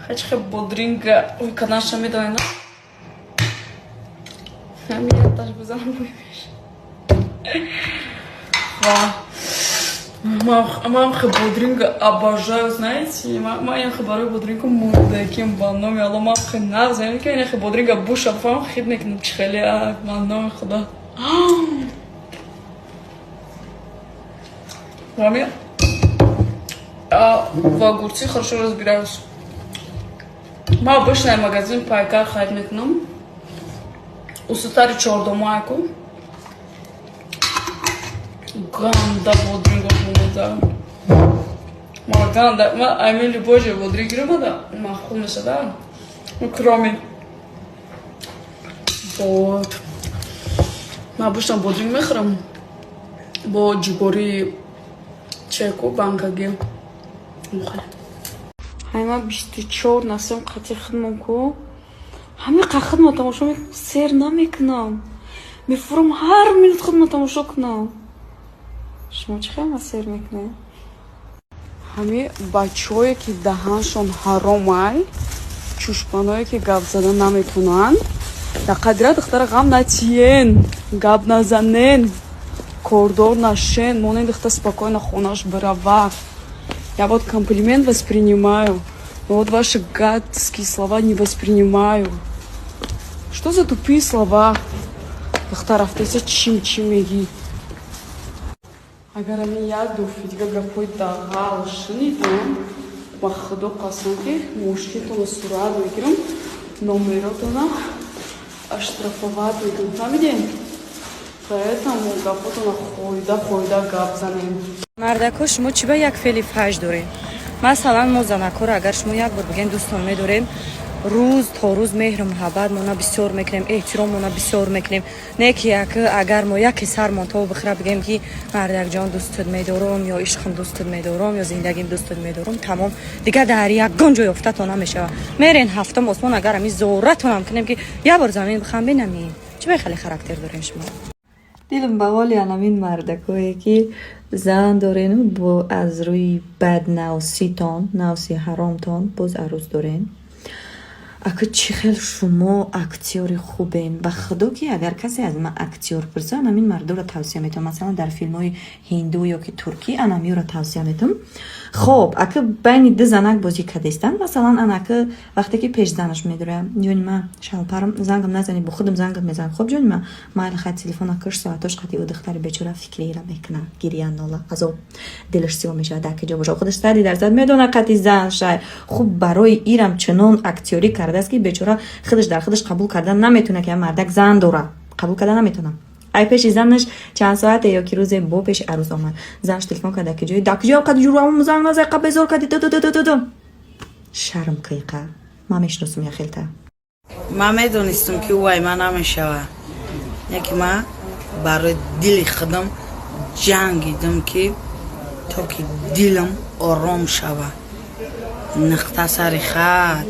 Хачхе бодринга ой канаша медонед, ҳамин яташ бизанам, бой меша. Ва ман хе бодринга обожаю, знаете, ман хе барои бодринга мурдаким, ба номи Алло, ман хе нағз ки хе бодринга буша фаҳм хид мекунам, чи хеле, ба номи Худо. Маме, в огурцы хорошо разбираюсь. Ма обычно магазин Пайкар харид мекунам. Усутари чордомайку. Ганда бодринго бумада. Ма ганда, ма ами любой же бодринг гирамада, махул мешада. Ну, кроме. Вот. Ма обычно бодринг мехӯрам. Бо ҷугори чеку банкаги. Ҳайма 24 насем қати хидмам ку. Ҳамин қа хидма тамошо мекунам, сер намекунам. Мефурам ҳар минут хидма тамошо кунам. Шумо чӣ хелма сер мекунед? Ҳами бачаҳое, ки даҳаншон ҳаромай, чушпаное, ки гап зада наметонанд, дар қадира духтара ғам натиен, гап назанен, кордор нашен, монен духта спокойно хонаш бирава. Я вот комплимент воспринимаю, но вот ваши гадские слова не воспринимаю. Что за тупые слова? Духтар рафтеса, чим чим мегӣ? Агар ами як дуфи дига гапҳои дағал шунидам, ба Худо қасам, ки мошинтонро сурат мегирам, номеротона оштрафовать мекунам, фаҳмидем? Поэтому гапотона хойда хойда гап занем. Мардако, шумо чӣ ба як феъли фаҳш доред? Масалан, мо занакҳоро агар шумо як бор бигӯем, дӯстон медорем, рӯз то рӯз меҳру муҳаббатмона бисёр мекунем, эҳтироммона бисёр мекунем. Не ки як агар мо яке сармон то бихӯра, бигӯем, ки мардакҷон, дӯстат медорам, ё ишқам, дӯстат медорам, ё зиндагим, дӯстат медорам, тамом, дигар дар ягон ҷой ёфтатон намешавад. Мерен ҳафтум осмон, агар ами зоратонам кунем, ки як бор замин бихам, бинамин. Чӣ ба хеле характер дорем шумо? Дилам ба ҳоли анамин мардакое, ки зан дорену бо аз рӯи баднавситон, навси ҳаромтон, боз арӯз дорен. Ака, чӣ хел шумо актёри хубен! Ба Худо, ки агар касе аз ман актёр пурса, анамин мардоро тавсия метавам. Масалан, дар филмҳои ҳинду ё ки туркӣ анамиёро тавсия метавам. Хоб, ака, байни ду занак бозӣ кардестанд. Масалан, анака вақте ки пеш занаш медорам: «Ҷони ман, шалпарам, зангам назани, бо худам зангат мезанам». «Хоб, ҷони ман, майли, хай». Телефона куш, соатош қати ӯ духтари бечора фикрира мекунад, гирия, нола, азоб, дилаш сиёҳ мешавад. Дар ки ҷо боша, худаш 100% медона, қати зан шай. Хуб, барои ирам чунон актёрӣ кардааст, ки бечора худаш дар худаш қабул кардан наметавонад, ки мардак зан дора. Қабул карда наметавонад. Ай пеши занаш чанд соате ё ки рӯзе бо пеши арӯз омад, занаш телефон карда: «Ки ҷои, дар куҷоям? Қади ҷураам занг назай, қа безор кади». Ду шарм киқа, ман мешиносум яхелта. Ман медонистам, ки ӯ ай ман намешавад, яке ман барои дили худам ҷангидам, ки то ки дилам ором шавад. Нуқта сари хат.